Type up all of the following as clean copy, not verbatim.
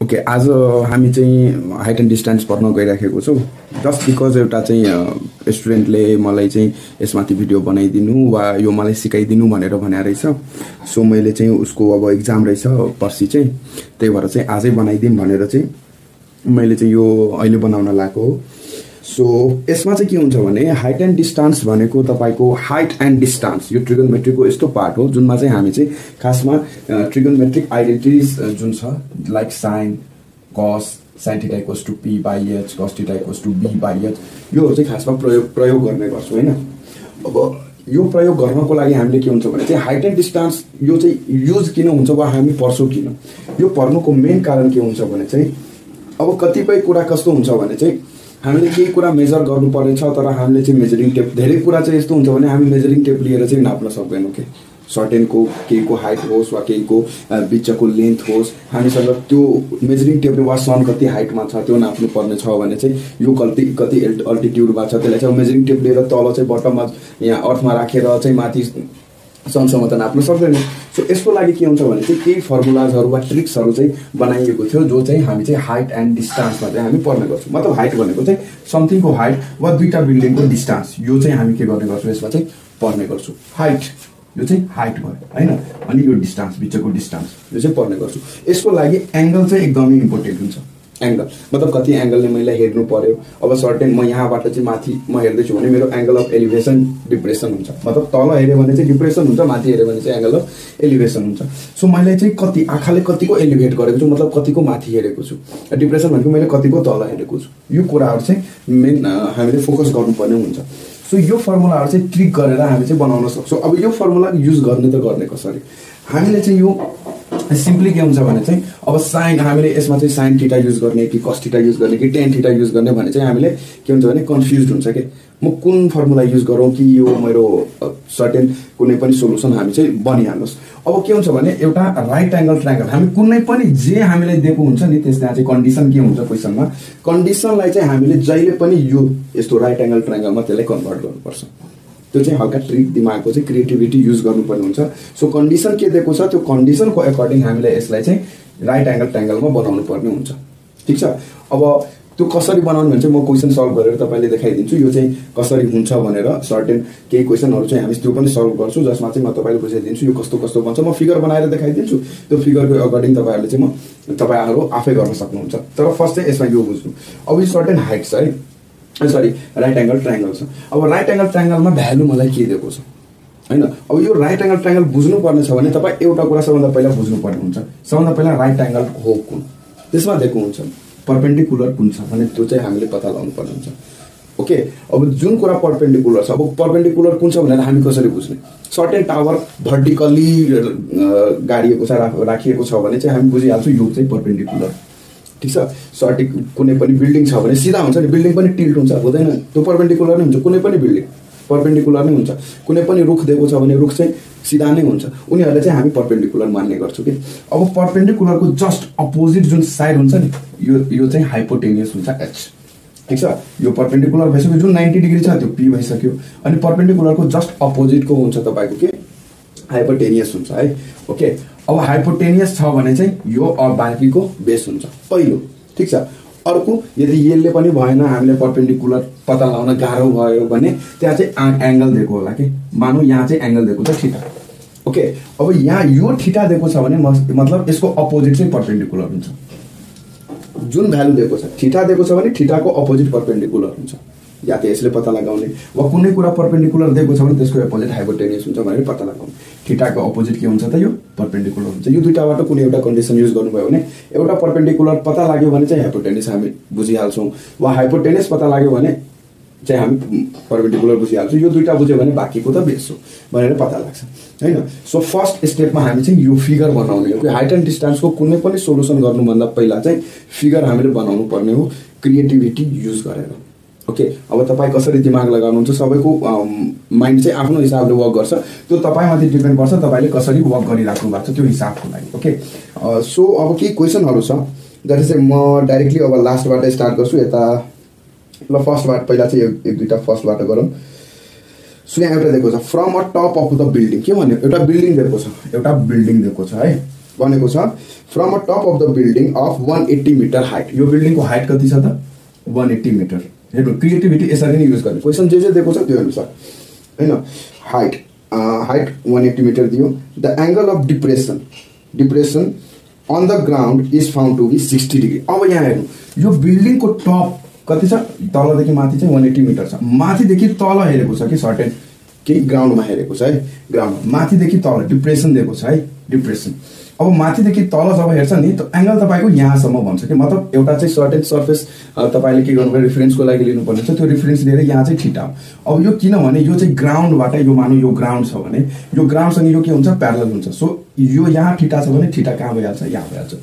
Okay, आज हामी चाहिँ हाइट एन्ड डिस्टेन्स पढ्न गइराखेको छौँ जस्ट बिकज एउटा चाहिँ स्टुडेन्टले मलाई चाहिँ यसमाथि भिडियो बनाइदिनु वा यो मलाई सिकाइदिनु भनेर भने रहेछ। सो मैले चाहिँ उसको अब इक्जाम रहेछ पर्सि चाहिँ, त्यही भएर चाहिँ आजै बनाइदिउँ भनेर चाहिँ मैले चाहिँ यो अहिले बनाउन लागेको हो। सो यसमा चाहिँ के हुन्छ भने हाइट एन्ड डिस्टेन्स भनेको तपाईँको हाइट एन्ड डिस्टेन्स यो ट्रिगोनोमेट्रीको यस्तो पार्ट हो जुनमा चाहिँ हामी चाहिँ खासमा ट्रिगोनोमेट्रिक आइडेन्टिटिज जुन छ like sine cos sine theta equals to P by H cos theta equals to B by H योहरू चाहिँ खासमा प्रयोग गर्ने गर्छौँ होइन। अब यो प्रयोग गर्नको लागि हामीले के हुन्छ भने चाहिँ हाइट एन्ड डिस्टेन्स यो चाहिँ युज किन हुन्छ वा हामी पढ्छौँ किन, यो पढ्नुको मेन कारण के हुन्छ भने चाहिँ अब कतिपय कुरा कस्तो हुन्छ भने चाहिँ हामीले केही कुरा मेजर गर्नुपर्ने छ तर हामीले चाहिँ मेजरिङ टेप धेरै कुरा चाहिँ यस्तो हुन्छ भने हामी मेजरिङ टेप लिएर चाहिँ नाप्न सक्दैनौँ के सर्टेनको केहीको हाइट होस् वा केहीको बिचको लेन्थ होस् हामीसँग त्यो मेजरिङ टेपले वा सन कति हाइटमा छ त्यो नाप्नु पर्ने छ भने चाहिँ यो कति अल्टिट्युडमा छ त्यसलाई चाहिँ मेजरिङ टेप लिएर तल चाहिँ बटममा यहाँ अर्थमा राखेर चाहिँ माथि सनसम्म त नाप्न सक्दैन। सो यसको लागि के हुन्छ भने चाहिँ केही फर्मुलाजहरू वा ट्रिक्सहरू चाहिँ बनाइएको थियो जो चाहिँ हामी चाहिँ हाइट एन्ड डिस्टेन्समा चाहिँ हामी पढ्ने गर्छौँ। मतलब हाइट भनेको चाहिँ समथिङको हाइट वा दुईवटा बिल्डिङको डिस्टेन्स यो चाहिँ हामी के गर्ने गर्छौँ यसमा चाहिँ पढ्ने गर्छौँ। हाइट यो चाहिँ हाइट भयो होइन, अनि यो डिस्टेन्स बिचको डिस्टेन्स यो चाहिँ पढ्ने गर्छौँ। यसको लागि एङ्गल चाहिँ एकदमै इम्पोर्टेन्ट हुन्छ। एङ्गल मतलब कति एङ्गलले मैले हेर्नु पर्यो। अब सर्टेन म यहाँबाट चाहिँ माथि म हेर्दैछु भने मेरो एङ्गल अफ एलिभेसन डिप्रेसन हुन्छ, मतलब तल हेऱ्यो भने चाहिँ डिप्रेसन हुन्छ, माथि हेऱ्यो भने चाहिँ एङ्गल अफ एलिभेसन हुन्छ। सो मैले चाहिँ कति आँखाले कतिको एलिभेट गरेको छु मतलब कतिको माथि हेरेको छु, डिप्रेसन भनेको मैले कतिको तल हेरेको छु, यो कुराहरू चाहिँ मेन हामीले फोकस गर्नुपर्ने हुन्छ। सो यो फर्मुलाहरू चाहिँ ट्रिक गरेर हामी चाहिँ बनाउन सक्छौँ। अब यो फर्मुला युज गर्ने त गर्ने कसरी, हामीले चाहिँ यो सिम्पली के हुन्छ भने चाहिँ अब साइन हामीले यसमा चाहिँ साइन थीटा युज गर्ने कि कस थीटा युज गर्ने कि टेन थीटा युज गर्ने भने चाहिँ हामीले के हुन्छ भने कन्फ्युज हुन्छ कि म कुन फर्मुला युज गरौँ कि यो मेरो सर्टेन कुनै पनि सोलुसन हामी चाहिँ बनिहाल्नुहोस्। अब के हुन्छ भने एउटा राइट एङ्गल ट्रायङ्गल हामी कुनै पनि जे हामीलाई दिएको हुन्छ नि त्यसमा चाहिँ कन्डिसन के हुन्छ क्वेसनमा, कन्डिसनलाई चाहिँ हामीले जहिले पनि यो यस्तो राइट एङ्गल ट्रायङ्गलमा त्यसलाई कन्भर्ट गर्नुपर्छ। त्यो चाहिँ हल्का ट्रिक दिमागको चाहिँ क्रिएटिभिटी युज गर्नुपर्ने हुन्छ। सो कन्डिसन के दिएको छ त्यो कन्डिसनको एकर्डिङ हामीले यसलाई चाहिँ राइट एङ्गल ट्रायङ्गलमा बनाउनु पर्ने हुन्छ। ठिक छ, अब त्यो कसरी बनाउनु भने चाहिँ म क्वेसन सल्भ गरेर तपाईँले देखाइदिन्छु यो चाहिँ कसरी हुन्छ भनेर। सर्टेन केही क्वेसनहरू चाहिँ हामी त्यो पनि सल्भ गर्छौँ जसमा चाहिँ म तपाईँले बुझाइदिन्छु यो कस्तो कस्तो बन्छ, म फिगर बनाएर देखाइदिन्छु, त्यो फिगरको अकर्डिङ तपाईँहरूले चाहिँ तपाईँहरू आफै गर्न सक्नुहुन्छ। तर फर्स्ट चाहिँ यसमा यो बुझ्नु, अब यो सर्टेन हाइट छ है, सरी राइट एङ्गल ट्रायङ्गल छ। अब राइट एङ्गल ट्रायङ्गलमा भ्यालु मलाई के दिएको छ होइन। अब यो राइट एङ्गल ट्रायङ्गल बुझ्नुपर्ने छ भने तपाईँ एउटा कुरा सबभन्दा पहिला बुझ्नुपर्ने हुन्छ, सबभन्दा पहिला राइट एङ्गल हो कुन, त्यसमा दिएको हुन्छ पर्पेन्डिकुलर कुन छ भने त्यो चाहिँ हामीले पत्ता लगाउनु पर्ने हुन्छ। ओके, अब जुन कुरा पर्पेन्डिकुलर छ, अब पर्पेन्डिकुलर कुन छ भनेर हामी कसरी बुझ्ने, सर्टेन टावर भर्टिकल्ली गाडिएको छ राखिएको छ भने चाहिँ हामी बुझिहाल्छौँ यो चाहिँ पर्पेन्डिकुलर। ठिक छ, सर्टिक कुनै पनि बिल्डिङ छ भने सिधा हुन्छ नि, बिल्डिङ पनि टिल्ट हुन्छ हुँदैन, त्यो पर्पेन्डिकुलर नै हुन्छ, कुनै पनि बिल्डिङ पर्पेन्डिकुलर नै हुन्छ। कुनै पनि रुख दिएको छ भने रुख चाहिँ सिधा नै हुन्छ, उनीहरूले चाहिँ हामी पर्पेन्डिकुलर मान्ने गर्छौँ कि। अब पर्पेन्डिकुलरको जस्ट अपोजिट जुन साइड हुन्छ नि यो चाहिँ हाइपोटेनियस हुन्छ एच। ठिक छ, यो पर्पेन्डिकुलर भइसक्यो, जुन 90 डिग्री छ त्यो पी भइसक्यो, अनि पर्पेन्डिकुलरको जस्ट अपोजिटको हुन्छ तपाईँको के हाइपोटेनियस हुन्छ है। ओके, अब हाइपोटेनियस छ भने चाहिँ यो बाँकीको बेस हुन्छ पहिलो। ठिक छ, अर्को यदि यसले पनि भएन हामीले पर्पेन्डिकुलर पत्ता लगाउन गाह्रो भयो भने त्यहाँ चाहिँ एङ्गल दिएको होला कि, मानौँ यहाँ चाहिँ एङ्गल दिएको छ थीटा। ओके, अब यहाँ यो थीटा दिएको छ भने मतलब यसको अपोजिट चाहिँ पर्पेन्डिकुलर हुन्छ। जुन भ्यालु दिएको छ थीटा दिएको छ भने थीटाको अपोजिट पर्पेन्डिकुलर हुन्छ, या त यसले पत्ता लगाउने वा कुनै कुरा पर्पेन्डिकुलर दिएको छ भने त्यसको अपोजिट हाइपोटेनियस हुन्छ भनेर पत्ता लगाउने। थीटाको अपोजिट के हुन्छ त यो पर्पेन्डिकुलर हुन्छ। यो दुईटाबाट कुनै एउटा कन्डिसन युज गर्नुभयो भने एउटा पर्पेन्डिकुलर पत्ता लाग्यो भने चाहिँ हाइपोटेनियस हामी बुझिहाल्छौँ, वा हाइपोटेनियस पत्ता लाग्यो भने चाहिँ हामी पर्पेन्डिकुलर बुझिहाल्छौँ। यो दुईटा बुझ्यो भने बाँकीको त बेस हो भनेर पत्ता लाग्छ होइन। सो फर्स्ट स्टेपमा हामी चाहिँ यो फिगर बनाउने हो कि हाइट एन्ड डिस्टेन्सको कुनै पनि सोल्युसन गर्नुभन्दा पहिला चाहिँ फिगर हामीले बनाउनु पर्ने हो क्रिएटिभिटी युज गरेर। ओके, अब तपाईँ कसरी दिमाग लगाउनुहुन्छ सबैको माइन्ड चाहिँ आफ्नो हिसाबले वर्क गर्छ, त्यो तपाईँमाथि डिपेन्ड गर्छ तपाईँले कसरी वर्क गरिराख्नु भएको छ त्यो हिसाबको लागि। ओके, सो अब केही क्वेसनहरू छ जति चाहिँ म डाइरेक्टली अब लास्टबाट स्टार्ट गर्छु। यता ल फर्स्टबाट पहिला चाहिँ एक दुईवटा फर्स्टबाट गरौँ। सो यहाँ एउटा दिएको छ from a top of the building, के भन्यो एउटा बिल्डिङ दिएको छ है। भनेको छ from a top of the building of 180 metre height. यो बिल्डिङको हाइट कति छ त 180 मिटर। हेर्नु क्रिएटिभिटी यसरी नै युज गर्ने, क्वेसन जे दिएको छ त्यो अनुसार हैन। हाइट 180 मिटर दियो। The angle of depression on the ground is found to be 60 degree. अब यहाँ हेर्नु यो बिल्डिङको टप कति छ, तलदेखि माथि चाहिँ 180 मिटर छ। माथिदेखि तल हेरेको छ कि सर्टेन केही ग्राउन्डमा हेरेको छ है, ग्राउन्ड माथिदेखि तल डिप्रेसन दिएको छ है, डिप्रेसन। अब माथिदेखि तल जब हेर्छ नि त एंगल तपाईको यहाँसम्म भन्छ कि मतलब एउटा चाहिँ सर्टेन सर्फेस तपाईले के गर्नु पर्यो रेफरेन्सको लागि लिनुपर्ने छ। त्यो रेफरेन्स लिएर यहाँ चाहिँ थीटा हो। अब यो किनभने यो चाहिँ ग्राउन्डबाट यो मानौ यो ग्राउन्ड छ भने यो ग्राउन्डसँग यो के हुन्छ प्यारलल हुन्छ। सो यो यहाँ थीटा छ भने थीटा कहाँ भइहाल्छ यहाँ भइहाल्छ।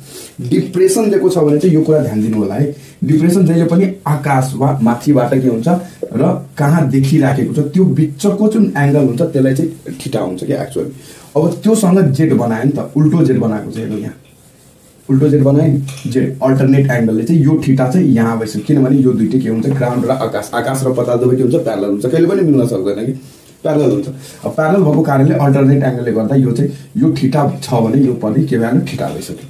डिप्रेसन दिएको छ भने चाहिँ यो कुरा ध्यान दिनु होला है। डिप्रेसन जहिले पनि आकाश वा माथिबाट के हुन्छ र कहाँ देखिराखेको छ त्यो बिचको जुन एंगल हुन्छ त्यसलाई चाहिँ थीटा हुन्छ कि एक्चुअली। अब त्योसँग जेड बनायो नि त, उल्टो जेड बनाएको छ हेर्नु, यहाँ उल्टो जेड बनायो नि जेड अल्टरनेट एंगलले चाहिँ यो थीटा चाहिँ यहाँ भइसक्यो। किनभने यो दुईटै के हुन्छ ग्राउन्ड र आकाश र पताल दुवै के हुन्छ प्यारलल हुन्छ, कहिले पनि मिल्न सक्दैन कि प्यारलल हुन्छ। अब प्यारलल भएको कारणले अल्टरनेट एंगलले गर्दा यो चाहिँ यो थीटा छ भने यो पनि के भएन थीटा भइसक्यो।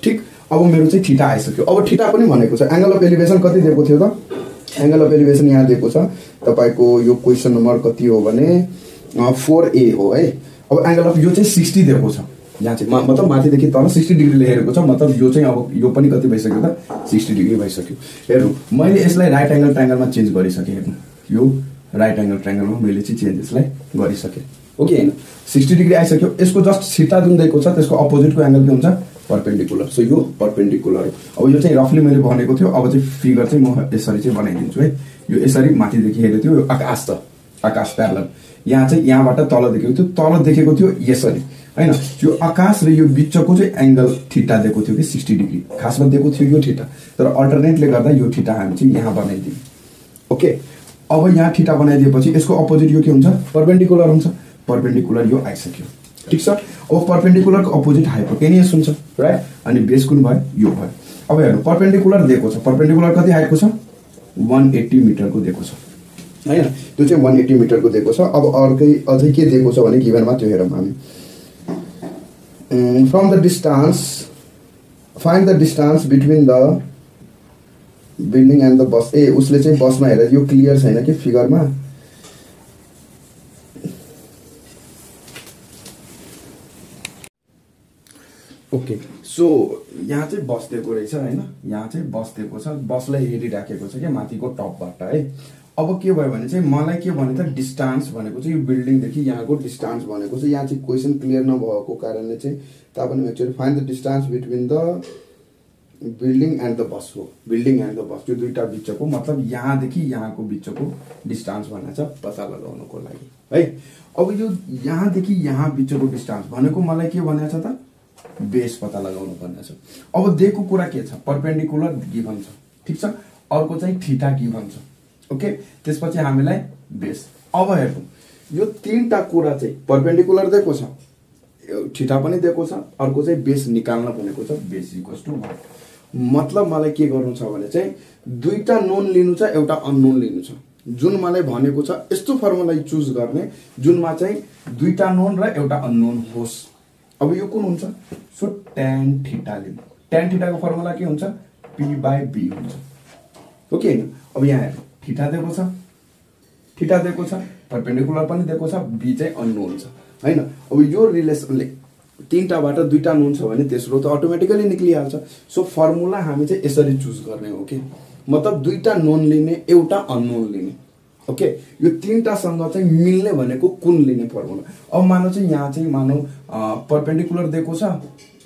ठिक, अब मेरो चाहिँ थीटा आइसक्यो। अब थीटा पनि भनेको छ एंगल अफ एलिभेसन कति दिएको थियो त, एंगल अफ एलिभेसन यहाँ दिएको छ तपाईको यो क्वेसन नम्बर कति हो भने 4A हो है। अब एंगल अफ यो चाहिँ 60 दिएको छ यहाँ चाहिँ मतलब माथिदेखि तल 60 डिग्री हेरेको छ, मतलब यो चाहिँ अब यो पनि कति भइसक्यो त 60 डिग्री भइसक्यो। हेर्नु मैले यसलाई राइट एंगल ट्रायंगलमा चेन्ज गरिसकेँ। हेर्नु यो राइट एंगल ट्रायंगलमा मैले चाहिँ चेन्ज यसलाई गरिसकेँ ओके हैन। 60 डिग्री आइसक्यो। यसको जस्ट थीटा जुन दिएको छ त्यसको अपोजिटको एंगल के हुन्छ परपेंडिकुलर। सो यो परपेंडिकुलर हो। अब यो चाहिँ रफली मैले भनेको थियो। अब चाहिँ फिगर चाहिँ म यसरी चाहिँ बनाइदिन्छु है। यो यसरी माथिदेखि हेरेको थियो आकाश त आकाश प्यारलल, यहाँ चाहिँ यहाँबाट तल देखेको थियो, तल देखेको थियो यसरी हैन। यो आकाश र यो बिचको चाहिँ एंगल थीटा दिएको थियो कि 60 डिग्री, खासमा दिएको थियो यो थीटा, तर अल्टरनेटले गर्दा यो थीटा हामी चाहिँ यहाँ बनाइदियौँ ओके। अब यहाँ थीटा बनाइदिएपछि यसको अपोजिट यो के हुन्छ परपेंडिकुलर हुन्छ। परपेंडिकुलर यो आइसक्यो ठीक छ। अब परपेंडिकुलरको अपोजिट हाइपोटेनियस हुन्छ राइट, अनि बेस कुन भयो यो भयो। अब हेर्नु परपेंडिकुलर दिएको छ, परपेंडिकुलर कति हाइटको छ 180 मिटरको दिएको छ हैन। त्यो चाहिँ 180 मिटरको दिएको छ। अब अर्कै अझै के दिएको छ भने गिभनमा त्यो हेरौँ हामी। From the distance find the distance between the building and the bus. ए उसले चाहिँ बसमा हेरेर यो क्लियर छैन कि फिगरमा। ओके सो यहाँ चाहिँ बस दिएको रहेछ हैन, यहाँ चाहिँ बस दिएको छ, बसलाई हेरिराखेको छ क्या माथिको टपबाट है। अब के भयो भने चाहिँ मलाई के भने त डिस्टेंस भनेको चाहिँ यो बिल्डिङदेखि यहाँको डिस्टेंस भनेको चाहिँ यहाँ चाहिँ क्वेसन क्लियर नभएको कारणले चाहिँ तपाईले actually find the distance between the building and the bus हो। बिल्डिङ एन्ड द बस यो दुईटा बिचको मतलब यहाँदेखि यहाँको बिचको डिस्टेंस भनेको छ पत्ता लगाउनको लागि है। अब यो यहाँदेखि यहाँ बिचको डिस्टेंस भनेको मलाई के भनेको छ त बेस पत्ता लगाउनु पर्ने छ। अब दिएको कुरा के छ परपेंडिकुलर गिभन छ ठीक छ, अर्को चाहिँ थीटा गिभन छ ओके। त्यसपछि हामीलाई बेस। अब हेर्नु यो तीनटा कुरा चाहिँ परपेंडिकुलर दिएको छ, थीटा पनि दिएको छ, अर्को चाहिँ बेस निकाल्न भनेको छ बेस इक्वल्स टु 1। मतलब मलाई के गर्नु छ भने चाहिँ दुईटा नोन लिनु छ एउटा अननोन लिनु छ। जुन मलाई भनेको छ यस्तो फर्मुला चुज गर्ने जुनमा चाहिँ दुईटा नोन र एउटा अननोन होस्। अब यो कुन हुन्छ सो tan थीटा लिनु। tan थीटा को फर्मुला के हुन्छ p/b हुन्छ ओके। अब यहाँ हेर्नु थीटा दिएको छ, थीटा दिएको छ, परपेंडिकुलर पनि दिएको छ, b चाहिँ अननोन छ हैन। अब यो रिलेसनले तीनटाबाट दुईटा नोन छ भने तेस्रो त अटोमेटिकली निक्लिहाल्छ। सो फर्मुला हामी चाहिँ यसरी चुज गर्ने हो कि मतलब दुईटा नोन लिने एउटा अननोन लिने ओके। यो तीनटासँग चाहिँ मिल्ने भनेको कुन लिने फर्मुला। अब मानौ चाहिँ यहाँ चाहिँ मानौ परपेंडिकुलर दिएको छ,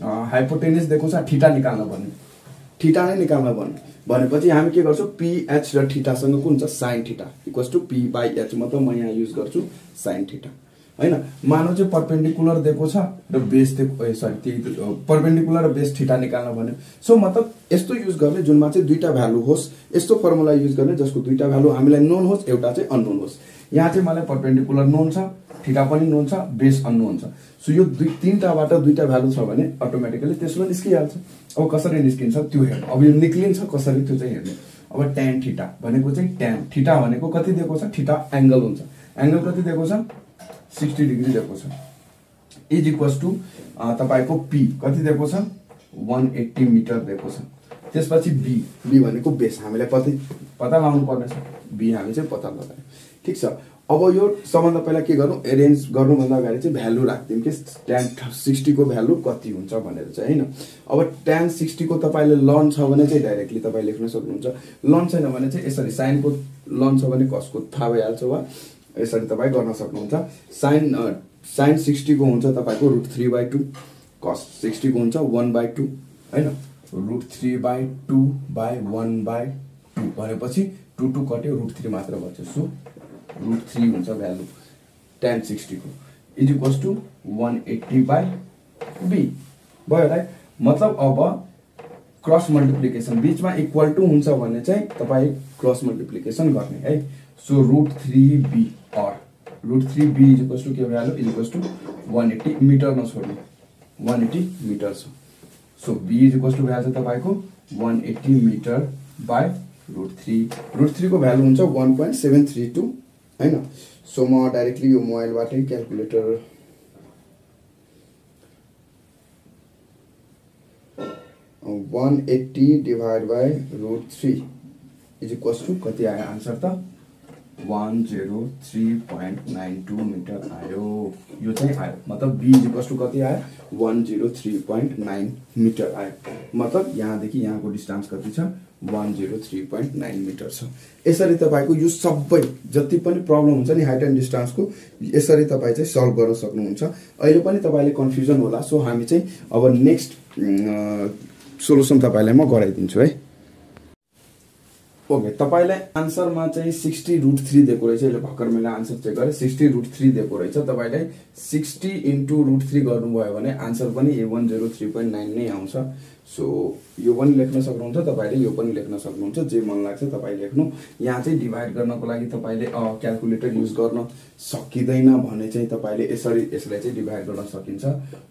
हाइपोटेनियस दिएको छ, थीटा निकाल्न भन्ने, थीटा नै निकाल्न भन्ने भनेपछि हामी के गर्छौं ph र थीटासँग कुन छ sin theta equals to p/h। मतलब म यहाँ युज गर्छु sin थीटा हैन। मानौ चाहिँ परपेंडिकुलर दिएको छ र बेस दिएको सरी परपेंडिकुलर र बेस थीटा निकाल्न भन्यो। सो मतलब यस्तो युज गर्ने जुनमा चाहिँ दुईटा भ्यालु होस्, यस्तो फर्मुला युज गर्ने जसको दुईटा भ्यालु हामीलाई नोन होस् एउटा चाहिँ अननोन होस्। यहाँ चाहिँ मलाई परपेंडिकुलर नोन छ, थीटा पनि नोन छ, बेस अननोन छ। सो यो तीनटाबाट दुईटा भ्यालु छ भने अटोमेटिकली त्यसमा निस्किहाल्छ। अब कसरी निस्किन्छ त्यो हेर्नु। अब यो निक्लिन्छ कसरी त्यो चाहिँ हेर्नु। अब tan थीटा भनेको चाहिँ tan थीटा भनेको कति दिएको छ थीटा एंगल हुन्छ, एंगल कति दिएको छ 60 डिग्री दिएको छ। इज इक्वल्स टु तपाईको पी कति दिएको छ 180 मिटर दिएको छ। त्यसपछि बी भनेको बेस हामीलाई पता लगाउनु पर्ने छ। बी हामी चाहिँ पता लगायौँ। ठीक छ। अब यो सबभन्दा पहिला के गर्नु एरेन्ज गर्नुभन्दा अगाडि चाहिँ भ्यालु राख्दिउँ कि tan 60 को भ्यालु कति हुन्छ भनेर चाहिँ हैन। अब tan 60 को तपाईले लर्न छ भने चाहिँ डाइरेक्टली तपाई लेख्न सक्नुहुन्छ। लर्न छैन भने चाहिँ यसरी sin को लर्न छ भने cos को थाहा भइहाल्छ वा यसरी तपाई गर्न सक्नुहुन्छ। sin 60 को हुन्छ तपाईको √3/2 cos 60 को हुन्छ 1/2 हैन। √3/2/1/2 भनेपछि 2 कट्यो √3 मात्र बच्यो। सो √3 हुन्छ भ्यालु tan 60 को इज इक्वल्स टु 180/b भयो राइट। मतलब अब क्रस मल्टिप्लिकेसन बीचमा इक्वल टु हुन्छ भने चाहिँ तपाई क्रस मल्टिप्लिकेसन गर्ने है। So √3b or √3b is equals to के value is equals to 180 metre नछोड्नु 180 मिटर छ। So b is equals to value तपाईको 180 मिटर बाइ √3 को भ्यालु हुन्छ 1.732 हैन। सो म डाइरेक्टली यो मोबाइलबाटै calculator 180 divide by √3 is equals to कति आयो आन्सर त 103.92 मिटर आयो। यो चाहिँ आयो मतलब b इज इक्वल्स टु कति आयो 103.9 मिटर आयो। मतलब यहाँदेखि यहाँको डिस्टेन्स कति छ 103.9 मिटर छ। यसरी तपाईको यो सबै जति पनि प्रब्लम हुन्छ नि हाइट एन्ड डिस्टेन्सको यसरी तपाई चाहिँ सल्भ गर्न सक्नुहुन्छ। अहिले पनि तपाईले कन्फ्युजन होला। सो हामी चाहिँ अब नेक्स्ट सोलुसन तपाईलाई म गराइदिन्छु है। ओके तपाईलाई आन्सरमा चाहिँ 60√3 दिएको रहेछ। अहिले भर्खर मैले आन्सर चेक गरे 60√3 दिएको रहेछ। तपाईलाई 60 * √3 गर्नुभयो भने आन्सर पनि 103.9 नै आउँछ। सो यो पनि लेख्न सक्नुहुन्छ तपाईले यो पनि लेख्न सक्नुहुन्छ जे मन लाग्छ तपाई लेख्नु। यहाँ चाहिँ डिभाइड गर्नको लागि तपाईले क्याल्कुलेटर युज गर्न सकिदैन भने चाहिँ तपाईले यसरी यसलाई चाहिँ डिभाइड गर्न सकिन्छ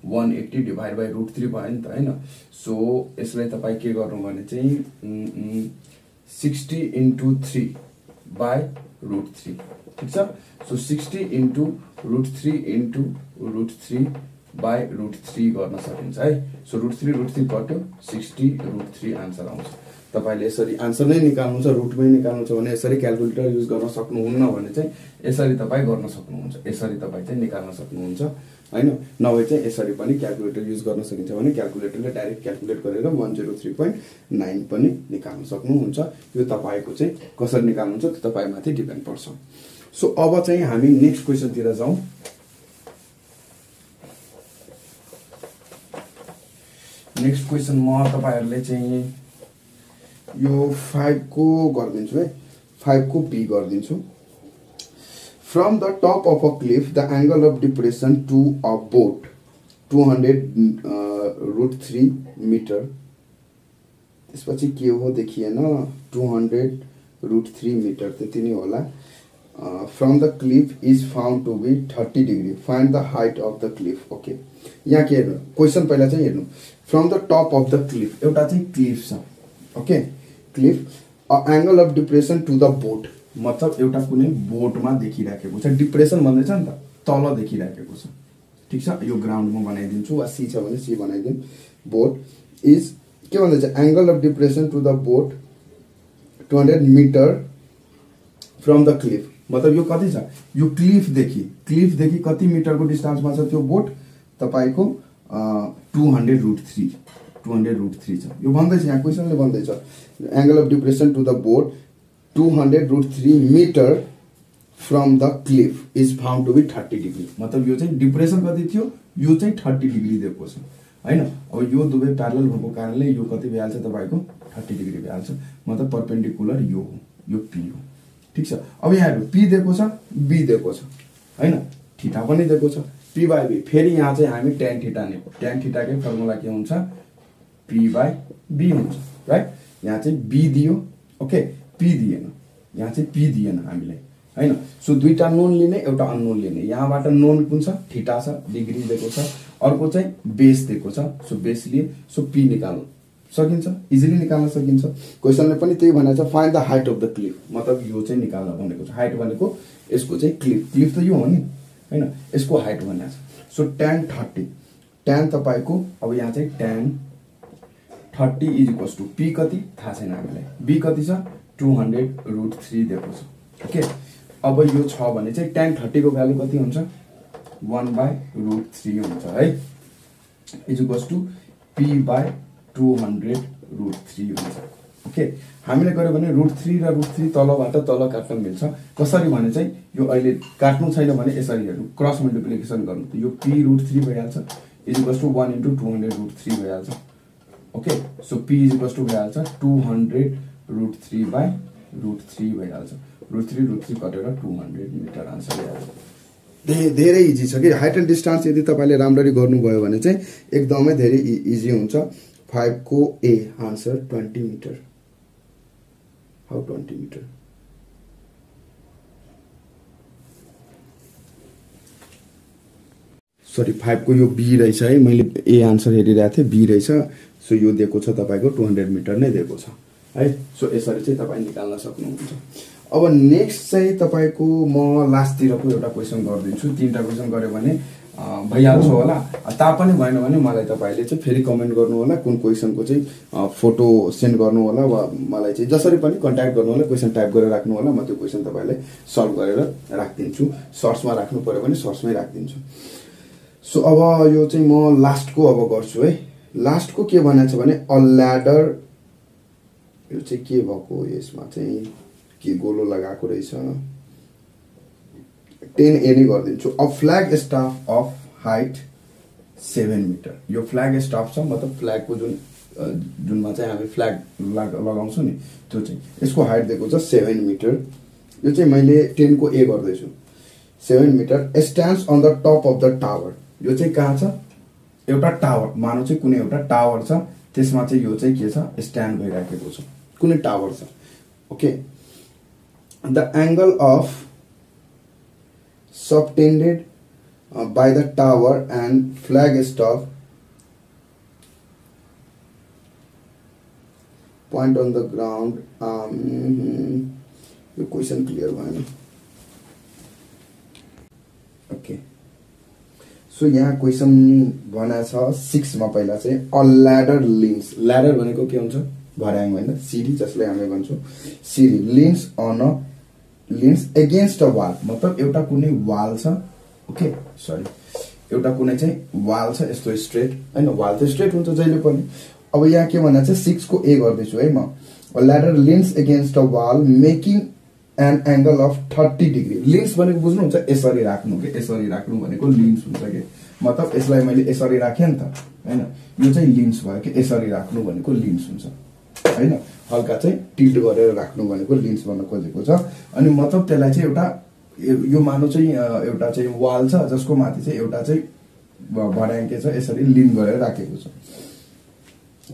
180 डिभाइड बाइ √3 भयो नि त हैन। सो यसलाई तपाई के गर्नु भने चाहिँ 60 * 3 बाइ √3 ठीक छ। सो 60 * √3 * √3 बाइ √3 गर्न सकिन्छ है। सो √3 कट्यो 60 √3 आन्सर आउँछ। तपाईले यसरी आन्सर नै निकाल्नु छ रुटमै निकाल्नु छ भने यसरी क्याल्कुलेटर युज गर्न सक्नुहुन्न भने चाहिँ यसरी तपाई गर्न सक्नुहुन्छ। यसरी तपाई चाहिँ निकाल्न सक्नुहुन्छ हैन। नभए चाहिँ यसरी पनि क्याल्कुलेटर युज गर्न सकिन्छ भने क्याल्कुलेटरले डाइरेक्ट क्याल्कुलेट गरेर 103.9 पनि निकाल्न सक्नुहुन्छ। यो तपाईको चाहिँ कसरी निकाल्नुहुन्छ त्यो तपाईमाथि डिपेन्ड पर्छ। सो अब चाहिँ हामी नेक्स्ट क्वेशन तिर जाउँ। नेक्स्ट क्वेशन म तपाईहरुले चाहिँ यो 5 को गर्दिन्छु है। 5 को be गर्दिन्छु। From the top of a cliff, the angle of depression to a boat 200√3 meter. त्यसपछि के हो देखिएन 200√3 meter त्यति नै होला। From the cliff is found to be 30 degree. Find the height of the cliff. Okay. यहाँ के हेर्नु क्वेशन पहिला चाहिँ हेर्नु From the top of the cliff एउटा चाहिँ क्लिफ छ। Okay Cliff angle of depression to the boat मतलब एउटा कुनै बोटमा देखिराखेको छ। डिप्रेसन भन्दैछ नि त तल देखिराखेको छ। ठीक छ। यो ग्राउन्डमा बनाइदिन्छु वा सी छ भने सी बनाइदिउँ। बोट इज के भन्दैछ angle of depression to the boat 200 metre from the cliff. मतलब यो कति छ यो क्लिफ देखि कति मिटरको डिस्टेन्समा छ त्यो बोट तपाईको 200√3 छ। यो भन्दैछ यहाँ क्वेशनले भन्दैछ angle of depression to the boat 200√3 meter from the cliff is found to be 30 degree। मतलब यो चाहिँ डिप्रेसन कति थियो यो चाहिँ 30 डिग्री दिएको छ हैन। अब यो दुवै प्यारलल भएको कारणले यो कति भइहाल्छ तपाईको 30 डिग्री भइहाल्छ। मतलब परपेन्डिकुलर यो हो यो पी हो। ठीक छ। अब यहाँ हेर्नु पी दिएको छ बी दिएको छ हैन। थीटा पनि दिएको छ पी बाइ बी। फेरि यहाँ चाहिँ हामी tan थीटा नेको tan थीटा कै फर्मुला के हुन्छ पी बाइ बी हुन्छ राइट। यहाँ चाहिँ बी दियो ओके पी दिएन यहाँ चाहिँ पी दिएन हामीलाई हैन। सो दुईटा नोन लिने एउटा अननोन लिने। यहाँबाट नोन कुन छ थीटा छ डिग्री दिएको छ अर्को चाहिँ बेस दिएको छ। सो बेस लिए सो पी निकाल्नु सकिन्छ इजिली निकाल्न सकिन्छ। क्वेशनले पनि त्यही भनेको छ find the height of the cliff. मतलब यो चाहिँ निकाल्न भनेको छ। हाइट भनेको यसको चाहिँ क्लिफ त यो हो नि हैन यसको हाइट भनेको छ। सो tan 30 tan तपाईको अब यहाँ चाहिँ tan 30 is equals to p कति थाहा छैन हामीलाई, b कति छ 200√3 दिएको छ। ओके, अब यो छ भने चाहिँ tan 30 को भ्यालु कति हुन्छ 1/√3 हुन्छ है, इज इक्वल्स टु p/200√3 हुन्छ। ओके, हामीले गर्यो भने √3 र √3 तलबाट तल काट्न मिल्छ। कसरी भने चाहिँ यो अहिले काट्नु छैन भने यसरी हेर्नु, क्रस मल्टिप्लिकेसन गर्नु, यो p√3 भइहाल्छ इज इक्वल्स टु 1 * 200√3 भइहाल्छ। Okay, so p is equals to भइहाल्छ 200√3/√3 भइहाल्छ। √3 कटेर 200 मिटर आन्सर भइहाल्छ। धेरै इजी छ कि हाइट एन्ड डिस्टेन्स यदि तपाईले राम्ररी गर्नुभयो भने चाहिँ एकदमै धेरै इजी हुन्छ। 5 को A answer 20 metre. How 20 metre? Sorry 5 को यो बी रहेछ है, मैले ए आन्सर हेरिरहेको थिएँ, बी रहेछ। सो यो दिएको छ तपाईको 200 मिटर नै दिएको छ है। सो यसरी चाहिँ तपाई निकाल्न सक्नुहुन्छ। अब नेक्स्ट चाहिँ तपाईको म लास्टतिरको एउटा क्वेशन गर्दिन्छु। 3टा क्वेशन गर्यो भने भइहाल्छ होला, तापनि भएन भने मलाई तपाईले चाहिँ फेरि कमेन्ट गर्नु होला, कुन क्वेशनको चाहिँ फोटो सेन्ड गर्नु होला वा मलाई चाहिँ जसरी पनि कन्ट्याक्ट गर्नु होला, क्वेशन टाइप गरेर राख्नु होला, म त्यो क्वेशन तपाईलाई सल्भ गरेर राख्दिन्छु। सर्ट्समा राख्नु पर्यो भने सर्ट्समै राख्दिन्छु। सो अब यो चाहिँ म लास्टको अब गर्छु है। लास्टको के भनेको छ भने अ ल्याडर, यो चाहिँ के भएको यसमा चाहिँ के गोलो लगाएको रहेछ, 10A नै गरिदिन्छु। A flag staff of height 7 metre. यो फ्ल्याग स्टाफ छ, मतलब फ्ल्यागको जुनमा चाहिँ हामी फ्ल्याग लगाउँछौँ नि, त्यो चाहिँ यसको हाइट दिएको छ 7 मिटर। यो चाहिँ मैले 10 को ए गर्दैछु। 7 metre stands on the top of the tower. यो चाहिँ कहाँ छ? एउटा टावर, मानौ चाहिँ कुनै एउटा टावर छ, त्यसमा चाहिँ यो चाहिँ के छ स्ट्यान्ड भइराखेको छ, कुनै टावर छ। Okay, the angle of subtended by the tower and flagstaff point on the ground. यो क्वेशन क्लियर भएन। ओके, सो यहाँ क्वेशन भनेको छ 6 मा पहिला चाहिँ अ ल्याडर लिन्स। ल्याडर भनेको के हुन्छ? भर्याङ होइन, सिडी जसलाई हामी भन्छौँ सिडी। Leans on a leans against a wall, मतलब एउटा कुनै वाल छ। ओके, सरी, एउटा कुनै चाहिँ वाल छ यस्तो स्ट्रेट हैन, वाल त स्ट्रेट हुन्छ जहिले पनि। अब यहाँ के भनेको छ 6 को ए गर्दैछु है म। A ladder leans against a wall making an angle of 30 degree. Leans भनेको बुझ्नुहुन्छ, यसरी राख्नु के, यसरी राख्नु भनेको लिन्स हुन्छ के, मतलब यसलाई मैले यसरी राखेँ नि त हैन, यो चाहिँ लिन्स भयो कि, यसरी राख्नु भनेको लिन्स हुन्छ हैन, हल्का चाहिँ टिल्ट गरेर राख्नु भनेको लिन्स भन्न खोजेको छ। अनि मतलब त्यसलाई चाहिँ एउटा यो मानौ चाहिँ एउटा चाहिँ वाल छ जसको माथि चाहिँ एउटा चाहिँ भर्याङ के छ यसरी लिन गरेर राखेको छ।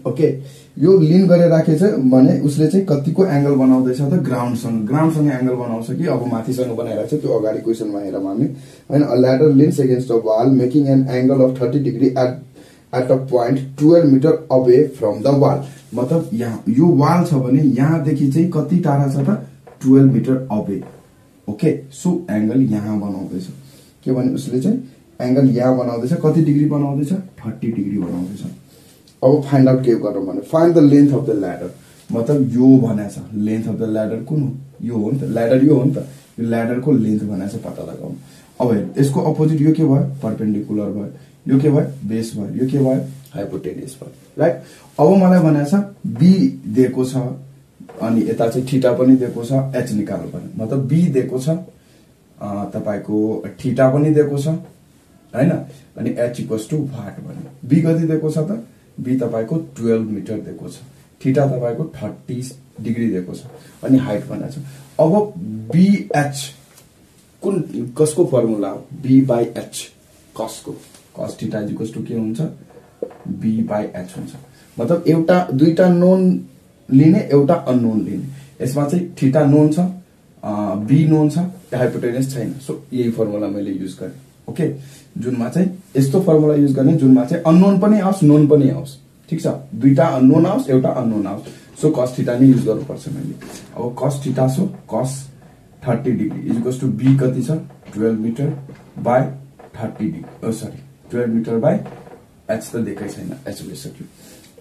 ओके, यो लिन गरेर राखेछ भने उसले चाहिँ कतिको एंगल बनाउँदैछ त ग्राउन्डसँग एंगल बनाउँछ कि अब माथिसँग बनाइरहेको छ, त्यो अगाडि क्वेशनमा हेरौँ हामी हैन। A ladder leans against a wall making an angle of 30 degree at a point 12 metre away from the wall. मतलब यहाँ यो वाल छ भने यहाँदेखि चाहिँ कति टाढा छ त 12 metre away. Okay, so angle यहाँ बनाउँदैछ के भने उसले चाहिँ एंगल यहाँ बनाउँदैछ, कति डिग्री बनाउँदैछ 30 डिग्री बनाउँदैछ। अब फाइन्ड आउट के गरौँ भने find the length of the ladder, मतलब यो भनेछ लेन्थ अफ द ल्याडर कुन हो, यो हो नि त, ल्याडर यो हो नि त, यो ल्याडरको लेन्थ भनेछ पत्ता लगाउनु। अब हेर यसको अपोजिट यो के भयो परपेन्डिकुलर भयो, यो के भयो बेस भयो, यो के भयो हाइपोटेन्युस भयो, राइट। अब मलाई भनेछ बी दिएको छ अनि यता चाहिँ थीटा पनि दिएको छ, एच निकाल्नु पर्ने, मतलब बी दिएको छ तपाईको थीटा पनि दिएको छ हैन, अनि एच इक्वल्स टु वाट भन्यो। बी कति दिएको छ त, बी तपाईको 12 मिटर दिएको छ, थीटा तपाईको 30 डिग्री दिएको छ, अनि हाइट भनेछ। अब बी एच कुन कसको फर्मुला हो, बी बाई एच कसको, cos थीटा इक्वल्स टु के हुन्छ बी बाई एच हुन्छ। मतलब एउटा दुईटा नोन लिने एउटा अननोन लिने, यसमा चाहिँ थीटा नोन छ बी नोन छ, हाइपोटेन्युस छैन, सो यही फर्मुला मैले युज गरेँ। ओके, जुनमा चाहिँ यस्तो फर्मुला युज गर्ने जुनमा चाहिँ अननोन पनि आओस् नोन पनि आओस्, ठीक छ, दुईटा अननोन आओस् एउटा अननोन आओस्, सो cos थीटा नै युज गर्नुपर्छ मैले। अब cos theta so cos 30 degree is equals to B कति छ 12 metre by 30 degree, sorry 12 metre by h त दिएकै छैन, h भइसक्यो।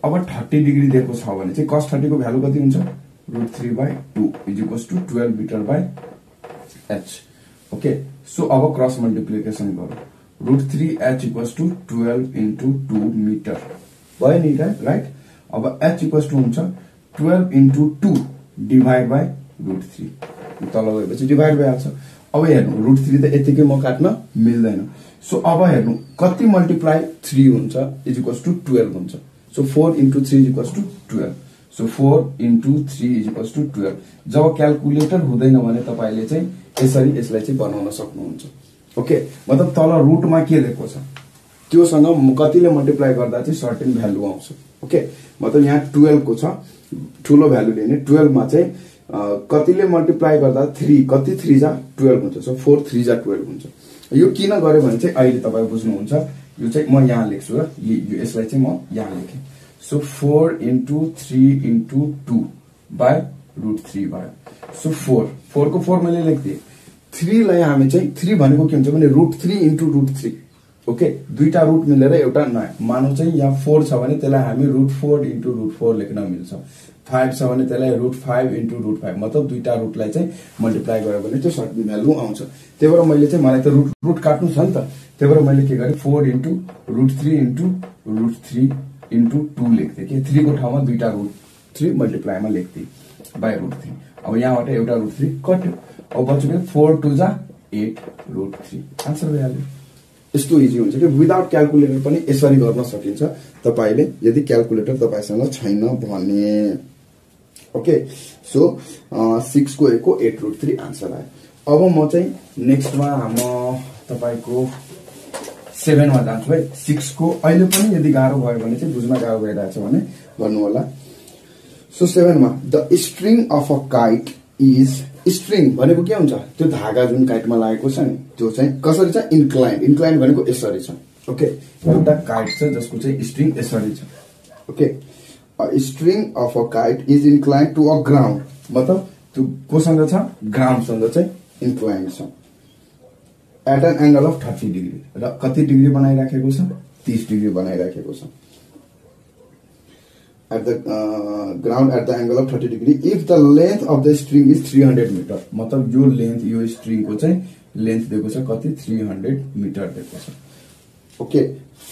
अब 30 डिग्री दिएको छ भने चाहिँ cos 30 को भ्यालु कति हुन्छ √3/2 = 12 metre by h। Okay, so अब क्रस मल्टिप्लिकेसन गरौँ। √3h = 12 × 2 मिटर भयो नि राइट। अब h हुन्छ 12 × 2 डिभाइड बाई √3, तल गएपछि डिभाइड भइहाल्छ। अब हेर्नु √3 त यतिकै म काट्न मिल्दैन, सो अब हेर्नु कति मल्टिप्लाई 3 हुन्छ = 12 हुन्छ। So 4 × 3 = 12, so 4 × 3 = 12। जब क्याल्कुलेटर हुँदैन भने तपाईले चाहिँ यसरी यसलाई चाहिँ बनाउन सक्नुहुन्छ। ओके, मतलब तल रुटमा के दिएको छ त्योसँग कतिले मल्टिप्लाई गर्दा चाहिँ सर्टेन भ्यालु आउँछ। ओके, मतलब यहाँ 12 को छ ठुलो भ्यालु लिने, 12 मा चाहिँ कतिले मल्टिप्लाई गर्दा 3 कति 3 जा 12 हुन्छ। सो 4 3 जा 12 हुन्छ। यो किन गर्यो भने चाहिँ अहिले तपाई बुझ्नुहुन्छ। यो चाहिँ म यहाँ लेख्छु र यसलाई चाहिँ म यहाँ लेखे। सो 4 × 3 × 2 बाई √3 भयो। सो 4 को 4 मैले लेख्दिए। 3 लाई हामी चाहिँ 3 भनेको के हुन्छ भने √3 × √3। ओके, दुईटा रुट मिलेर एउटा नयाँ मानौ चाहिँ यहाँ 4 छ भने त्यसलाई हामी √4 × √4 लेख्न मिल्छ। 5 छ भने त्यसलाई √5 × √5, मतलब दुईटा रुटलाई चाहिँ मल्टिप्लाई गर्यो भने त्यो सर्टेन भ्यालु आउँछ। त्यही भएर मैले चाहिँ मलाई त रुट काट्नु छ नि त, त्यही भएर मैले के गरेँ 4 × √3 × √3 × 2 लेख्थे के 3 को ठाउँमा दुईटा √3 मल्टिप्लाईमा लेख्थे बाई √3। अब यहाँबाट एउटा √3 कट्यो। अब बच्यो 4 2 जा 8 √3, आन्सर भइहाल्यो। यस्तो इजी हुन्छ कि विदाउट क्याल्कुलेटर पनि यसरी गर्न सकिन्छ तपाईले यदि क्याल्कुलेटर तपाईसँग छैन भने। ओके, सो 6 को 1 को 8 √3 आन्सर आयो। अब म चाहिँ नेक्स्टमा म तपाईको 7 मा जान्छु है। 6 को अहिले पनि यदि गाह्रो भयो भने चाहिँ बुझ्न गाह्रो भइरहेछ भने भन्नु होला। सो 7 मा the string of a kite is, string भनेको के हुन्छ त्यो धागा जुन काइटमा लागेको छ नि त्यो चाहिँ कसरी छ इन्क्लाइन। इन्क्लाइन भनेको यसरी छ। ओके, एउटा काइट छ जसको चाहिँ स्ट्रिङ यसरी छ। Okay, a string of a kite is incline to a ground, मतलब त्यो कोसँग छ ग्राउन्डसँग चाहिँ इन्क्लाइन छ at an angle of 30 degree. र कति डिग्री बनाइराखेको छ 30 डिग्री बनाइराखेको छ। At the ground at the angle of 30 degree if the length of the string is 300 meter, मतलब यो लेन्थ यो स्ट्रिङ को चाहिँ लेन्थ दिएको छ कति 300 मिटर दिएको छ। Okay,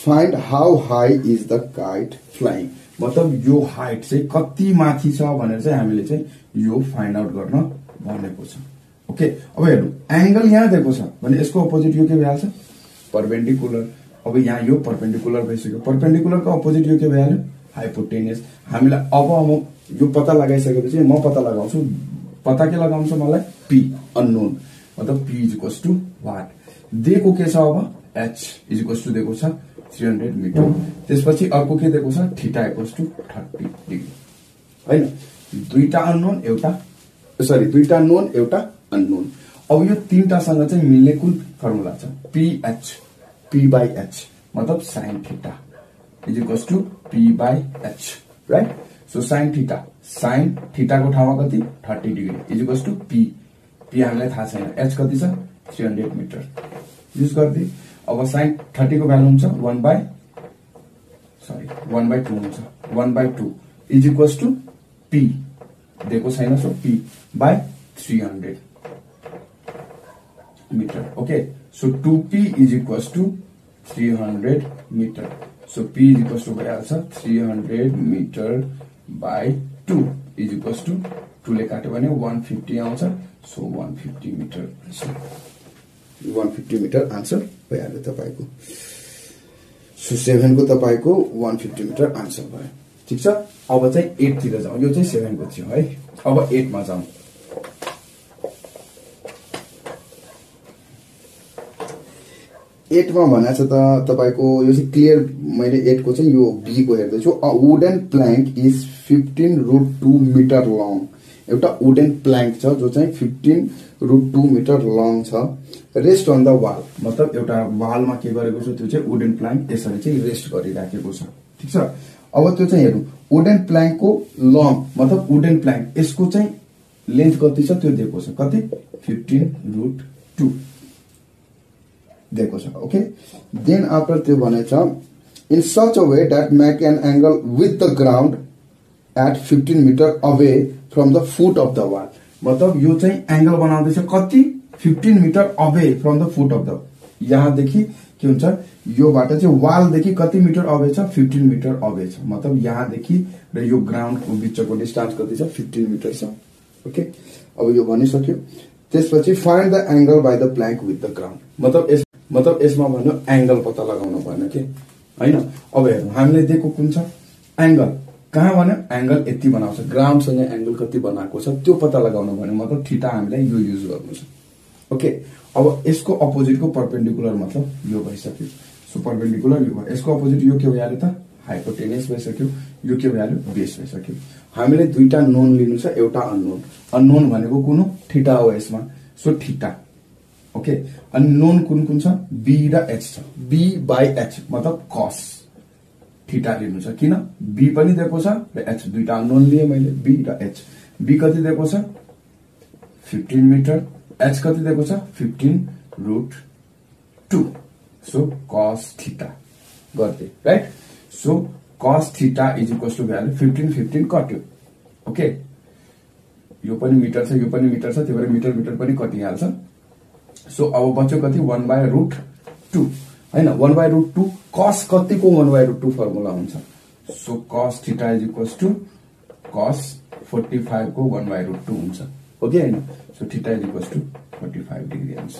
find how high is the kite flying, मतलब यो हाइट चाहिँ कति माथि छ भनेर चाहिँ हामीले चाहिँ यो फाइन्ड आउट गर्न भनेको छ। ओके, अब हेर्नु एंगल यहाँ दिएको छ भने यसको अपोजिट यो के भइहाल्छ परपेन्डिकुलर। अब यहाँ यो परपेन्डिकुलर भइसक्यो, परपेन्डिकुलर को अपोजिट यो के भइहाल्यो हाइपोटेन्युस। हामीलाई अब यो पत्ता लगाइसकेपछि म पत्ता लगाउँछु, पत्ता के लगाउँछ मलाई p अननोन, मतलब p = व्हाट दिएको के छ अब h = दिएको छ 300 मिटर। त्यसपछि अर्को के दिएको छ थीटा = 30 डिग्री हैन। दुईटा अननोन एउटा दुईटा नोन एउटा अननोन। अब यो तीनटासँग चाहिँ मिल्ने कुन फर्मुला छ p/h, मतलब sin theta = p/h, right. So sin theta को ठाउँमा कति 30 डिग्री = p हामीलाई थाहा छैन, h कति छ 300 मिटर युज गर्दै। अब sin 30 को भ्यालु हुन्छ 1/2 हुन्छ, 1/2 = p दिएको छैन, so p/300 metre. Okay, so 2p = 300 metre. So p भइहाल्छ 300 मिटर बाई 2 = 2 ले काट्यो भने 150 आउँछ। सो 150 मिटर, 150 मिटर आन्सर भइहाल्यो तपाईको। सो 7 को तपाईको 150 मिटर आन्सर भयो। ठीक छ, अब चाहिँ 8 तिर जाउँ। यो चाहिँ 7 को थियो है। अब 8 मा जाउँ। 8 मा भनेको छ त तपाईको यो चाहिँ क्लियर, मैले 8 को चाहिँ यो बी को हेर्दै छु। A wooden plank is 15√2 metre long. एउटा वुडन प्लैंक छ जो चाहिँ 15√2 मिटर लङ छ। रेस्ट अन द वाल, मतलब एउटा वालमा के गरेको छ त्यो चाहिँ वुडन प्लैंक यसरी चाहिँ रेस्ट गरिराखेको छ। ठीक छ, अब त्यो चाहिँ हेर्नु वुडन प्लैंक को लङ, मतलब वुडन प्लैंक यसको चाहिँ लेन्थ कति छ त्यो दिएको छ कति 15√2। दिएको छ ओके देन आफ्टर त्यो भनेछ in such a way that make an angle with the ground at 15 metre away from the foot of the wall मतलब यो चाहिँ एंगल बनाउँदैछ कति 15 metre away from the foot of the यहाँदेखि के हुन्छ योबाट चाहिँ वालदेखि कति मिटर अवे छ 15 मिटर अवे छ मतलब यहाँदेखि र यो ग्राउन्डको बीचको डिस्टेन्स कति छ 15 मिटर छ ओके अब यो भनिसक्यो त्यसपछि find the angle by the plank with the ground मतलब यसमा भन्नु एंगल पत्ता लगाउनु पर्ने के हैन अब हेर्नु हामीले दिएको कुन छ एंगल कहाँ भन्यो एंगल यति बनाउँछ ग्राउन्डसँग एंगल कति बनाएको छ त्यो पत्ता लगाउनु भन्यो मतलब थीटा हामीलाई यो युज गर्नु छ ओके अब यसको अपोजिटको परपेंडिकुलर मतलब यो भइसक्यो सो परपेंडिकुलर यो भयो यसको अपोजिट यो के भइहाल्यो त हाइपोटेनस भइसक्यो यो के भइहाल्यो बेस भइसक्यो हामीले दुईटा नोन लिनु छ एउटा अननोन भनेको कुन हो थीटा हो यसमा सो थीटा ओके अनि नोन कुन कुन छ b र h छ b बाइ h मतलब cos थीटा लिनु छ किन b पनि दिएको छ र h दुईटा अननोन लिए मैले b र h b कति दिएको छ 15 मिटर h कति दिएको छ 15√2 सो cos थीटा गर्दै right so cos theta is equals to value 15 कट्यो ओके यो पनि मिटर छ यो पनि मिटर छ त्यही भएर मिटर मिटर पनि कटिहाल्छ सो अब बच्यो कति 1/√2 हैन 1/√2 cos कतिको 1/√2 फर्मुला हुन्छ so cos theta is equals to cos 45 को 1/√2 हुन्छ ओके हैन so theta is equals to 45 degree आउँछ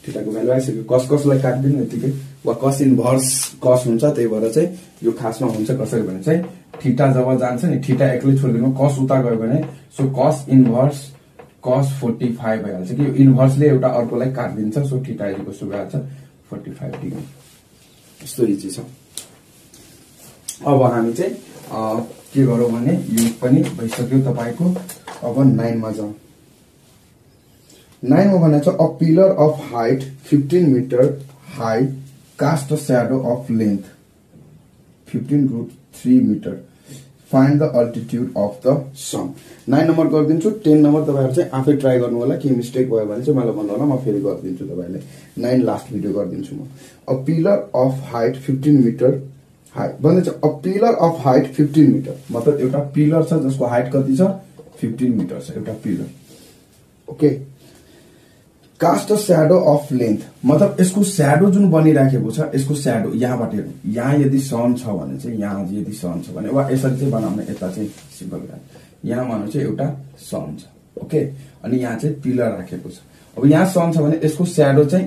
थीटाको भ्यालु आइसक्यो cos लाई काट्दिनु यतिकै वा cos इन्भर्स cos हुन्छ त्यही भएर चाहिँ यो खासमा हुन्छ कसरी भने चाहिँ थीटा जब जान्छ नि थीटा एक्लै छोड्दिनु cos उता गयो भने सो cos इन्भर्स cos 45 भइहाल्छ कि यो इन्भर्सले एउटा अर्कोलाई काट्दिन्छ so theta is equals to भइहाल्छ 45 डिग्री यस्तो इजी छ अब हामी चाहिँ के गरौँ भने यो पनि भइसक्यो तपाईको अब 9 मा जाउँ 9 मा भनेको छ a pillar of height 15 metre high cast a shadow of length 15√3 metre find the altitude of the sun 9 number गरिदिन्छु 10 नम्बर तपाईहरु चाहिँ आफै ट्राई गर्नु होला के मिस्टेक भयो भने चाहिँ मलाई भन्नु होला म फेरि गरिदिन्छु तपाईहरुले 9 लास्ट भिडियो गरिदिन्छु म a pillar of height 15 metre high भन्दै छ a pillar of height 15 metre मतलब एउटा पिलर छ जसको हाइट कति छ 15 मिटर छ एउटा pillar okay caste a shadow of length मतलब यसको स्याडो जुन बनिराखेको छ यसको स्याडो यहाँबाट हेर्नु यहाँ यदि सन छ भने चाहिँ यहाँ यदि सन छ भने वा यसरी चाहिँ बनाउने यता चाहिँ सिम्पल गर्नु यहाँ मान्नु चाहिँ एउटा सन छ ओके अनि यहाँ चाहिँ पिलर राखेको छ अब यहाँ सन छ भने यसको स्याडो चाहिँ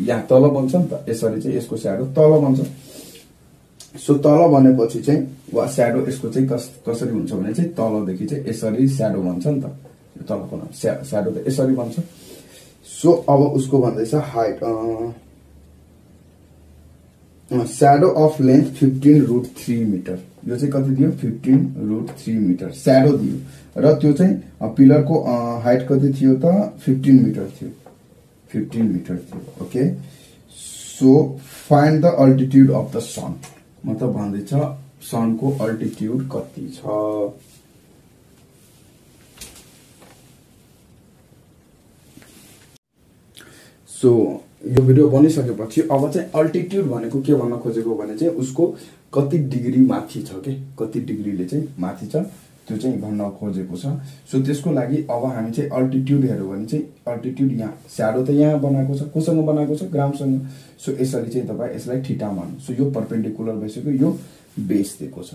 यहाँ तल बन्छ नि त यसरी चाहिँ यसको स्याडो तल बन्छ सो तल बनेपछि चाहिँ वा स्याडो यसको चाहिँ कसरी हुन्छ भने चाहिँ तलदेखि चाहिँ यसरी स्याडो बन्छ नि त तलको स्याडो त यसरी बन्छ सो अब उसको भन्दैछ height shadow of length 15√3 metre यो चाहिँ कति दियो 15√3 मिटर स्याडो दियो र त्यो चाहिँ पिलरको हाइट कति थियो त 15 मिटर थियो 15 मिटर थियो okay so find the altitude of the sun मतलब भन्दैछ सनको अल्टिट्युड कति छ सो यो भिडियो बनिसकेपछि अब चाहिँ अल्टिट्युड भनेको के भन्न खोजेको भने चाहिँ उसको कति डिग्री माथि छ के कति डिग्रीले चाहिँ माथि छ त्यो चाहिँ भन्न खोजेको छ सो त्यसको लागि अब हामी चाहिँ अल्टिट्युड हेर्यो भने चाहिँ अल्टिट्युड यहाँ स्याडो त यहाँ बनाएको छ कोसँग बनाएको छ ग्राउन्डसँग सो यसरी चाहिँ तपाईं यसलाई थीटा मान्नु सो यो परपेंडिकुलर भइसक्यो यो बेस दिएको छ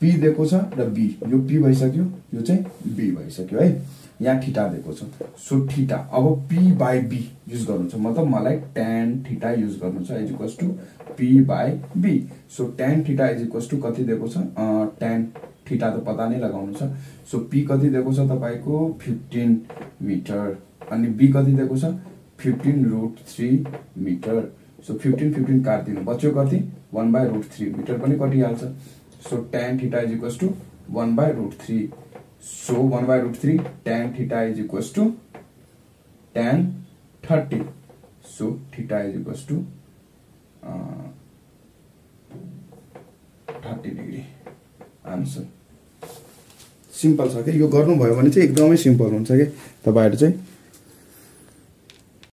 p दिएको छ र b यो p भइसक्यो यो चाहिँ b भइसक्यो है यहाँ थीटा दिएको छ सो थीटा अब p बाइ b युज गर्नु छ मतलब मलाई tan थीटा युज गर्नु छ is equals to p by b so tan theta is equals to कति दिएको छ tan थीटा त पता नै लगाउनु छ सो p कति दिएको छ तपाईको 15 मिटर अनि b कति दिएको छ 15√3 मिटर सो 15 काट्दिनु बच्यो कति 1/√3 मिटर पनि कटिहाल्छ so tan theta is equals to 1/√3 so 1/√3 tan theta is equals to tan 30 so theta is equals to 30 degree answer simple छ के यो गर्नु भयो भने चाहिँ एकदमै सिम्पल हुन्छ के तपाईहरु चाहिँ